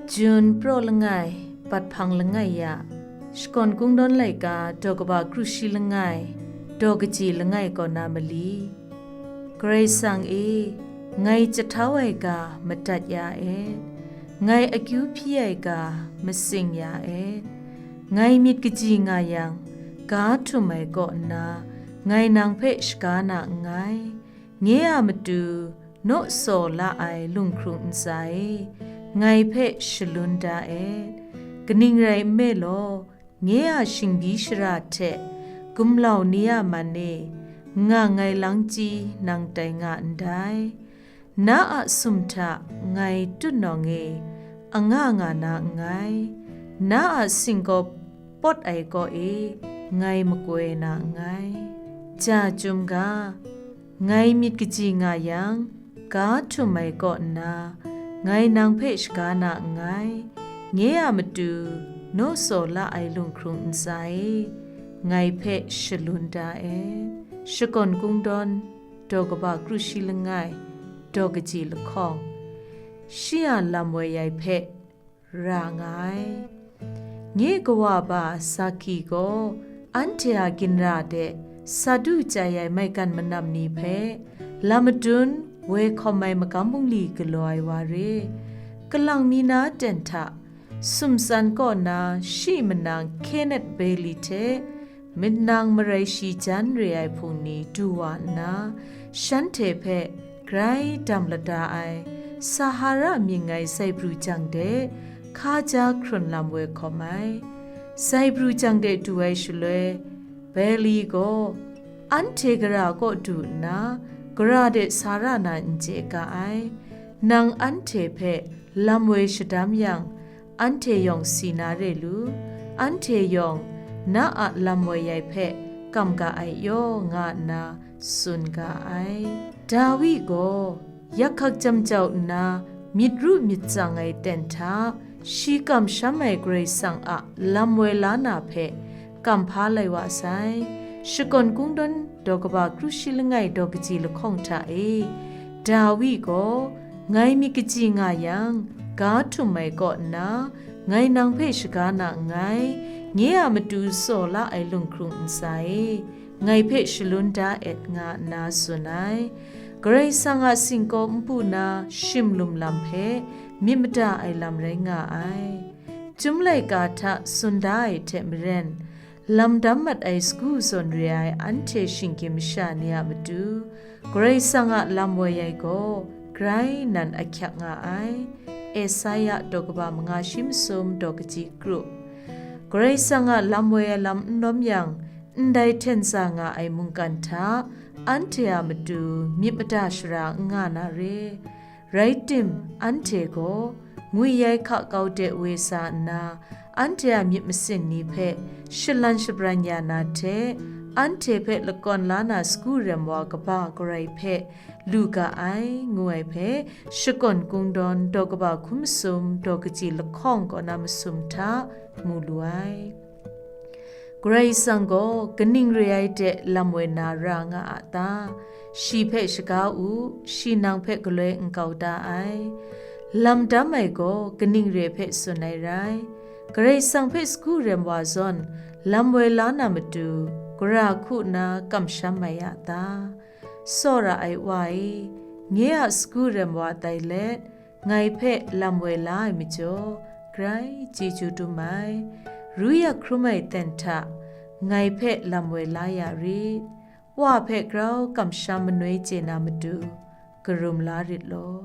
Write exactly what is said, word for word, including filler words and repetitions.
Jun praw langai, bat hpang langai ya, shakawn kungdawn laika daw kaba kru shi langai, daw kaji langai kaw na mali. Karai Kasang e, ngai jahtau ai ga madat ya et, ngai akyu hpyi ai ga matsing ya et. Ngai myit kaji nga yang, ga htum ai kaw nna, ngai nang hpe shaga na nngai. Nye a matu naw saw la ai lunghkrung ntsa e, ngai hpe shalun da et. Kaning rai nme law, nye a shingbi shara hte gumlau ni a man e nga ngai lang chyi nang tai nga ndai. Na a sum hta ngai tutnawng e anga nga na nngai. Na a singkawp pawt ai kaw e ngai makoi na nngai. Ja chyum ga, ngai myit kaji nga yang, ga htum ai kaw nna, ngai nang hpe shaga na nngai. Nye a matu naw saw la ai lunghkrung ntsa e, ngai hpe shalun da et. Shakawn kungdawn, daw kaba kru shi langai, daw kaji lahkawng, shi a lam woi ai hpe ra nga ai. Nye kawa ba Zaki gaw anhte a ginra de sa du chyai ai maigan manam ni hpe lam madun woi hkawm ai magam bungli galaw ai wa re, kalang mi na ten hta sumtsan kaw na shi manang Kenneth Bailey hte minang marai shi jan re ai hpung ni du wa nna, shanhte hpe grai dam lada ai Sahara mying ai zaibru jang de hka ja hkrun lam woi hkawm ai. Zaibru jang de du ai shaloi, Bailey gaw anhte gara kaw du nna, gara de sa ra na n chye ga ai. Nang anhte hpe lam woi shadam yang, anhte yawng si na re lu, anhte yawng na a lam woi ai hpe kam ga ai yaw nga nna tsun ga ai. Dawi gaw yak hkak jam jau nna myit ru myit tsang ai ten hta, shi kamsham ai Karai Kasang a lam woi la na hpe kamhpa lai wa sai. Shakawn kungdawn daw kaba kru shi langai daw kaji lahkawng hta e, Dawi gaw, ngai myit kaji nga yang, ga htum ai kaw nna, ngai nang hpe shaga na nngai, nye a matu saw la ai lunghkrung ntsa e, ngai hpe shalun da et, nga nna tsun ai. Karai Kasang a singkawp npu na shim lum lam hpe myit mada ai lam rai nga ai. Chyum laika hta tsun da ai hte maren, lam dam mat ai sagu zawn re ai anhte shinggyim masha ni a matu, Karai Kasang a lam woi ai gaw grai nan ahkyak nga ai. Esaia daw kaba manga shi masum daw kaji kru. Karai Kasang a lam woi ai lam n lawm yang, ndai hten tsa nga ai mungkan hta anhte a matu myit mada shara n nga na re. Rai tim, anhte gaw ngwi ai hka kau de we sa nna, anhte a myit masin ni hpe shalan shabran ya na hte, anhte hpe lakawn la na sagu rem wa kaba garai hpe lu ga ai, ngu ai hpe, Shakawn Kungdawn daw kaba hkum masum daw kaji lahkawng kaw na masum hta mu lu ai. Karai Kasang gaw kaning re ai de lam woi na ra nga a ta? Shi hpe shaga u, shi nang hpe galoi n kau da ai. Lam dam ai gaw kaning re hpe tsun ai rai? Karai Kasang hpe sagu rem wa zawn lam woi la na matu, gara hku nna kamsham mai a ta? Tsawra ai Wa e, nye a sagu rem wa tai let, ngai hpe lam woi la ai majaw, grai chyeju dum ai. Ru yak hkrum ai ten hta, ngai hpe lam woi la ya rit. Wa hpe grau kamsham manoi chye na matu, karum la rit law.